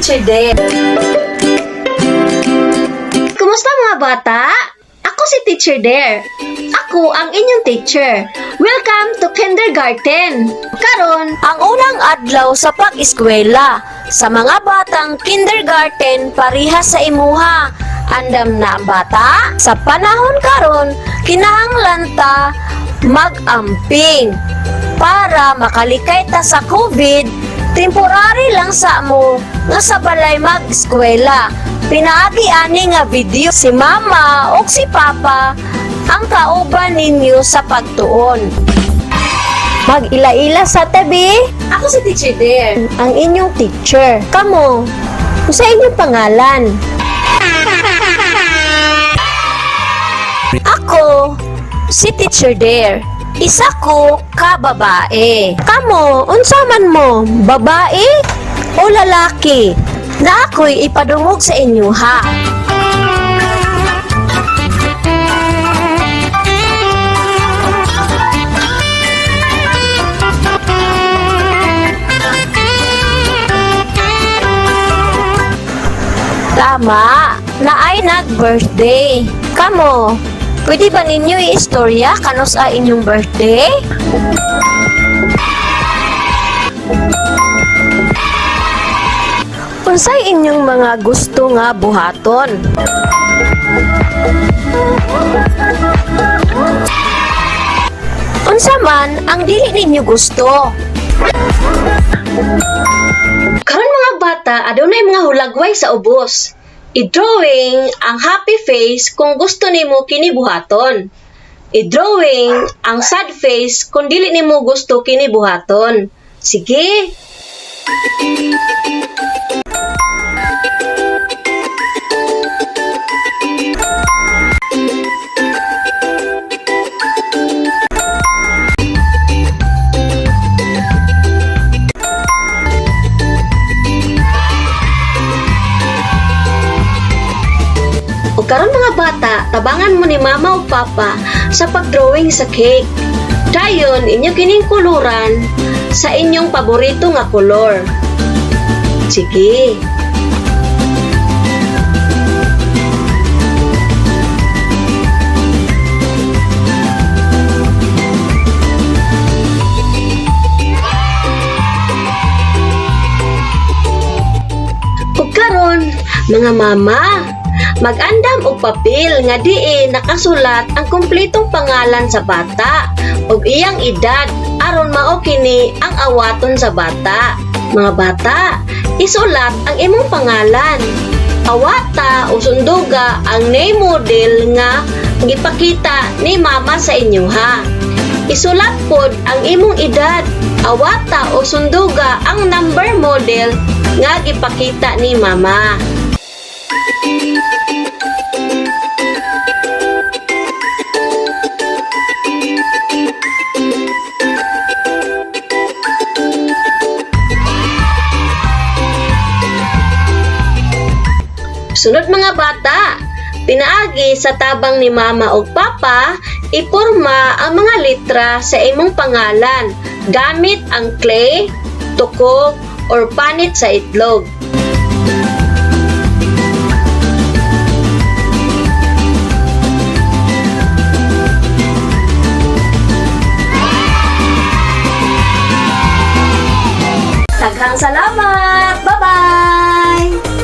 Teacher Dare. Kumusta, mga bata? Ako si Teacher Dare. Ako ang inyong teacher. Welcome to kindergarten. Karon, Ang unang adlaw sa pag-eskwela sa mga batang kindergarten pareha sa imuha. Andam na ang bata? Sa panahon karon, kinahanglan ta mag-amping para makalikay ta sa COVID. Temporary lang sa mo nga sa balay mag-eskwela. Pinaagi ani nga video, si mama o si papa ang kauban ninyo sa pagtuon. Mag-ila-ila sa tabi. Ako si Teacher Dare. Ang inyong teacher. Kamo, sa inyong pangalan? Ako, si Teacher Dare. Isa ko ka babae. Kamo, unsa man mo, babae o lalaki? Na ako'y ipadungog sa inyo ha. Tama, na ay nag-birthday. Kamo, pwede ba ninyo i-istorya kanus ay inyong birthday? Unsay inyong mga gusto nga buhaton? Unsa man ang dili ninyo gusto? Karon, mga bata, adunay mga hulagway sa ubos. I-drawing ang happy face kung gusto nimo kini buhaton. I-drawing ang sad face kung dili nimo gusto kini buhaton. Sige. O karon, mga bata, tabangan mo ni mama o papa sa pagdrawing sa cake. Dayon inyo kining kuluran sa inyong paborito nga kolor. Sige. Ug karon, mga mama, mag-andam og papel nga diin nakasulat ang kumpletong pangalan sa bata ug iyang edad aron mao kini ang awaton sa bata. Mga bata, isulat ang imong pangalan. Awata o sunduga ang name model nga gipakita ni mama sa inyo ha. Isulat pod ang imong edad. Awata o sunduga ang number model nga gipakita ni mama. Sunod, mga bata, pinaagi sa tabang ni mama o papa, ipurma ang mga litra sa imong pangalan gamit ang clay, tukok, or panit sa itlog. Daghang salamat! Bye-bye!